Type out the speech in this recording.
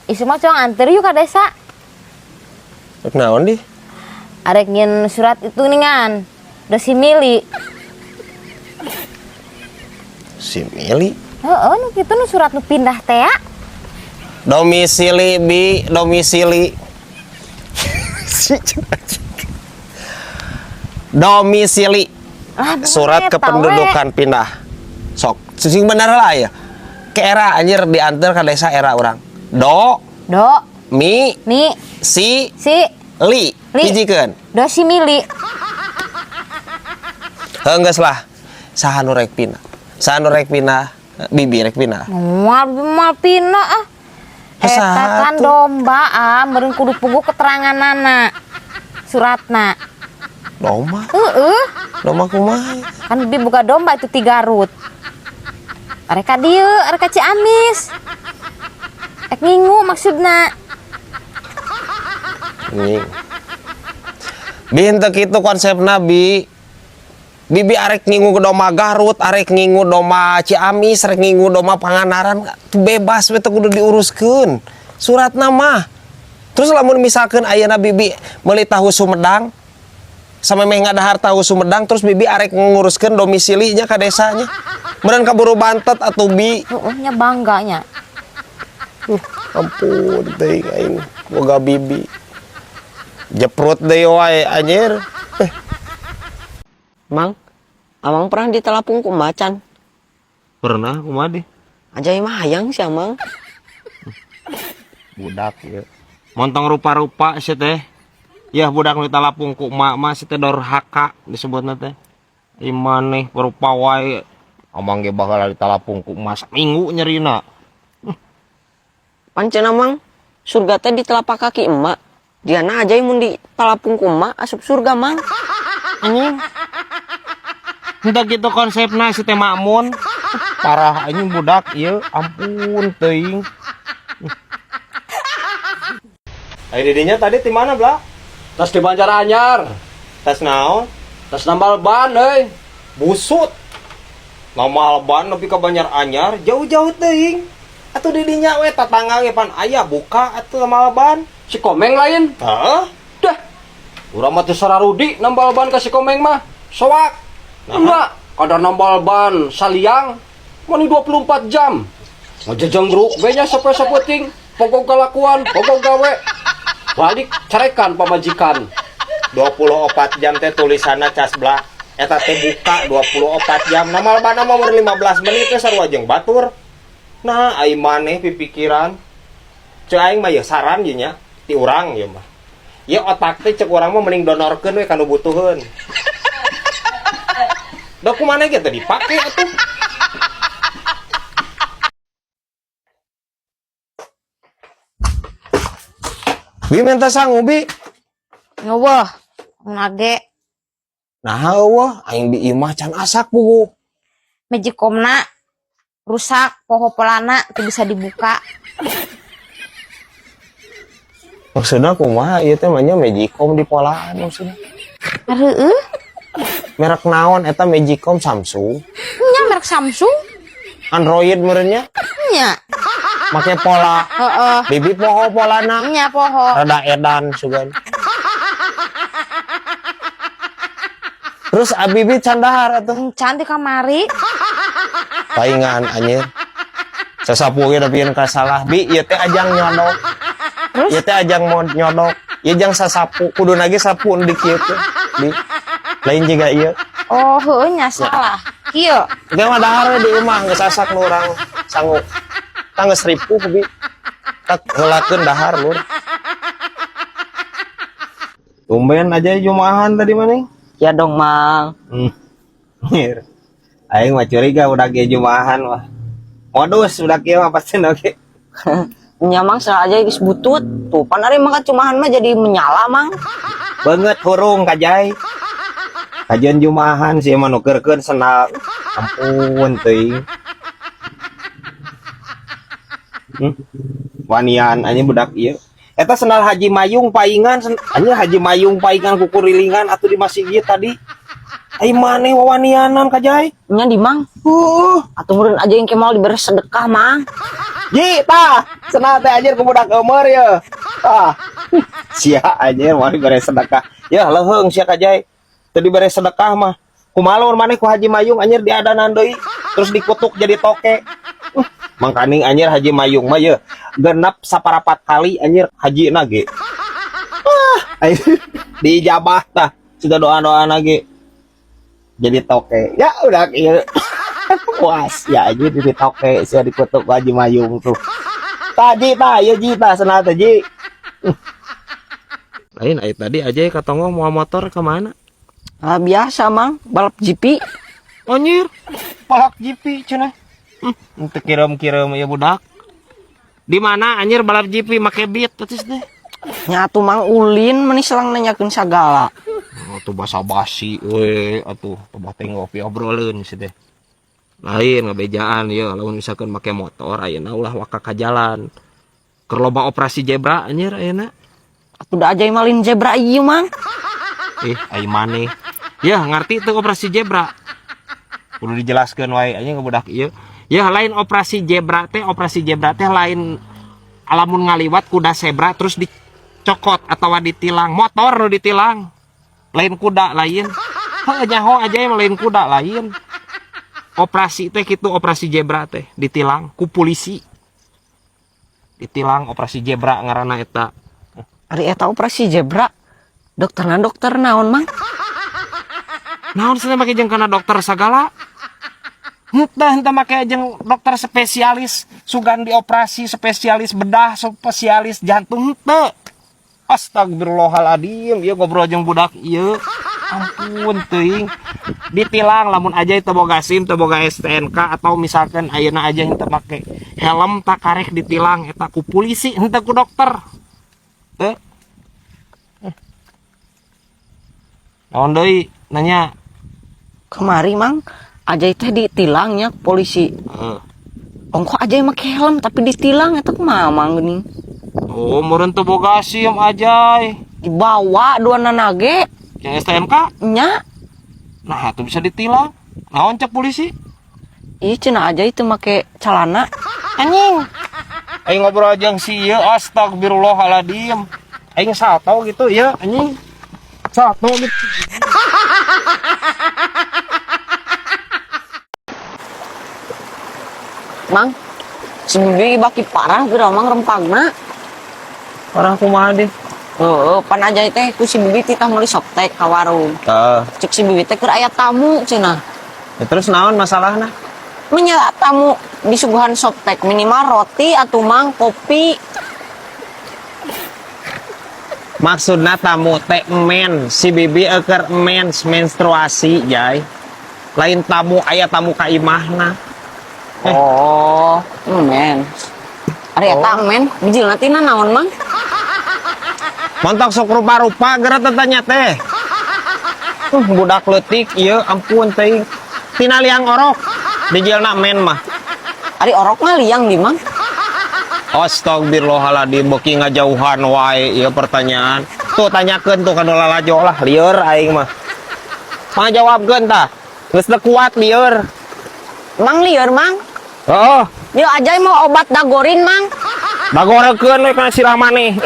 Isu mah cong anter yuk ka desa. Rek naon di? Arek ngin surat itu ningan. Dosimili. Si Mili. Heeh, nu kitu nu surat nu pindah teh ya. Domisili bi, domisili. Domisili. Lah, bener Surat eta we. kependudukan pindah. Sok, sing bener lah ya. Ke era anjir diantar ke desa era orang. Do, Do, mi, mi, si, si, li. Li. Hijikeun. Dosimili. Heuh geus lah. Saha nu rek pindah? Saha nu rek pindah? Bibi rek pindah. Moal moal pindah ah. Eta Saha kan tuh? Domba ah, meureun kudu puguh keteranganana. Suratna. Domba. Heeh. Domba kumaha? Kan bibi buka domba itu ti Garut. Arek ka dieu, arek ka Ciamis. Ek ngingu maksudna. Anjing. Bi henteu kitu konsepna bi. Bibi arek ngingu domba Garut, arek ngingu domba Ciamis, arek ngingu domba Pangandaran, tuh bebas we teu kudu diuruskeun. Suratna mah. Terus lamun misalkan ayeuna bibi meuli tahu Sumedang, samemeh ngadahar tahu Sumedang terus bibi arek nguruskeun domisilinya ka desanya. Meureun kaburu bantet atuh bi. Heeh, nya bangganya. Ampun teuing aing boga bibi. Jeprut deui wae anjir. Mang, amang pernah ditelapung ku macan? Pernah kumaha di? Ajay mah hayang sih amang. Budak ya. Montong rupa-rupa sih teh. Ya budak nu ditalapung ku emak mah si teh dorhaka disebutna teh. Imaneh rupa wae. Amang ge bakal ditalapung ku emak saminggu nyerina. Pancen amang, surga teh di telapak kaki emak. Diana ajay mun ditalapung ku emak asup surga mang. Anjing. Henteu kitu konsepna si teh makmun. Parah anjing budak ieu, ampun teuing. Ayo didinya tadi di mana, Bla? Tas di Banjaranyar, Tas naon? Tas nambal ban euy. Busut. Nambal ban nepi ka Banjaranyar, jauh-jauh teuing. Atuh didinya we tatangga ge pan aya buka atuh nambal ban. Si Komeng lain. Heeh. Dah. Urang mah teu sararudi nambal ban ka si Komeng mah. Soak. Nah. Enggak, kada nambal ban saliang mani 24 jam. Ngajejenggruk we nya sapoe-sapoting, pogog kalakuan, pogog gawe. Balik carekan pamajikan. 24 jam teh tulisanna cas bla. Eta teh buka 24 jam. Nambal ban mah mun 15 menit teh sarua jeung batur. Nah, ai maneh pipikiran. Ceuk aing mah ieu saran ieu nya ti urang ieu mah. Ieu otak teh ceuk urang mah mending donorkeun we ka nu butuheun. Da kumaha ge teh dipake atuh. Bi minta sangu bi. Ngeuweuh, nage. Nah, eueuh aing di imah can asak buku. Magicomna rusak, poho polana teu bisa dibuka. Maksudna kumaha ieu teh mah nya Magicom di polaan maksudna. Heueuh. Merek naon eta Magicom Samsung? Nya merek Samsung. Android meureun nya? Nya. Make pola. Heeh. Bibi poho polana. Nya poho. Rada edan sugan. Terus abibi can dahar atuh. Can di kamari. Paingan anjir. Sasapu ge nepikeun ka salah. Bi ieu teh ajang nyodok. Terus? Ieu teh ajang mau nyodok. Ieu jang sasapu. Kudu lagi sapu di kieu teh. Bi. Lain juga ieu. Oh, heueuh nya salah. Kieu. Geus mah dahar we di imah geus asak nu urang sangu. Tah geus ripuh bi. Tak heulakeun dahar lur. Tumben aja jumahan tadi maneh. Ya dong, Mang. Nyir. Aing mah curiga udah ge jumahan wah. Modus udah kieu mah pasti oge. Nya mang sengaja geus butut. Tuh pan ari mah cumahan mah jadi menyala, Mang. Banget hurung kajai. Kajian jumahan sih mah nukerkeun sendal. Ampun teuing. Wanian anjing budak ieu. Eta sendal Haji Mayung paingan, anjing Haji Mayung paingan kukurilingan atuh di masjid tadi. Ai maneh wawanianan ka Jai. Nya di, Mang. Atuh meureun aja yang mau diberi sedekah, Mang. Ji, tah, cenah teh anjir ku budak eumeur ye. Tah. Sia anjir mau dibere sedekah. Ya leuheung sia ka Jai. Teu dibere sedekah mah. Kumaha lamun maneh ku Haji Mayung anjir diadanan deui, terus dikutuk jadi toke. Mangkaning anjir Haji Mayung mah ye genap saparapat kali anjir haji ge. Ah, anjir, diijabah tah sudah doa-doa ge. Jadi toke. Ya udah ieu. Puas ya anjir jadi toke sia dikutuk ku Haji Mayung tuh. Tah Ji, tah, ieu Ji, tah cenah teh Ji. Lain ai tadi aja katonggo mau motor kemana? Ah, biasa, Mang, balap GP. Anjir, balap GP cenah. Teu kirim-kirim ya budak. Di mana anjir balap GP make beat terus deh. Nya atuh, Mang, ulin meni selang nanyakeun sagala. Oh, tuh basa basi we atuh coba tengok ngopi obroleun sih deh. Lain ngabejaan ya lamun misalkan make motor ayeuna ulah waka ka jalan. Keur loba operasi zebra anjir ayeuna. Atuh da aja malin zebra ieu, Mang. Eh, ai maneh. Ya, ngerti tuh operasi zebra. Kudu dijelaskeun wae anjing ke budak ieu. Ya lain operasi zebra teh lain alamun ngaliwat kuda zebra terus dicokot atau ditilang, motor nu ditilang. Lain kuda lain. Heuh nyaho aja yang lain kuda lain. Operasi teh kitu, operasi zebra teh ditilang ku polisi. Ditilang operasi zebra ngaranna eta. Ari eta operasi zebra. Dokterna dokter naon, Mang? Naon cenah make jeung kana dokter sagala? Henteu, henteu make jeung dokter spesialis sugan dioperasi, spesialis bedah, spesialis jantung henteu. Astagfirullahaladzim, ieu ngobrol jeung budak ieu. Ampun teuing. Ditilang lamun aja teu boga SIM, teu boga STNK atau misalkan ayeuna aja henteu make helm tak karek ditilang eta ku polisi henteu ku dokter. Teu. Naon deui nanya? Kemari, Mang, Ajay teh ditilangnya polisi. Heeh. Ongkoh Ajay make helm tapi ditilang, eta kumaha, Mang, geuning? Oh, meureun teu boga SIM Ajay. Dibawa dua nage. Yang STNK? Nya. Nah, itu bisa ditilang. Naon cek polisi? Iya cenah Ajay itu make celana. Anjing. Aing ngobrol jeung si ieu, astagfirullahaladzim. Aing salto gitu ya, anjing. Salto gitu. Mang, si Bibi baki parah geura, Mang, rempagna. Parah kumaha deh? Heeh, pan Ajay teh ku si Bibi titah meuli Softex ka warung. Tah. Cek si Bibi teh keur aya tamu cenah. Ya, terus naon masalahna? Menya tamu disuguhan Softex minimal roti atau, Mang, kopi. Maksudna tamu teh men, si Bibi eker mens menstruasi, Jay. Lain tamu aya tamu ka imahna. Eh. Oh, men. Ari eta men, bijilna tina naon, Mang? Montok sok rupa-rupa geura tanya teh. Budak leutik ieu ampun teuing. Tina liang orok bijilna men mah. Ari orok mah liang di, Mang? Astagfirullahaladzim, beuki ngajauhan wae ieu pertanyaan. Tuh tanyakeun tuh ka nu lalajo lah, lieur aing mah. Mah jawabkeun tah. Geus teu kuat lieur. Mang lieur, Mang? Heeh. Yo Ajay mau obat dagorin, Mang. Dagorekeun we kana sirah maneh.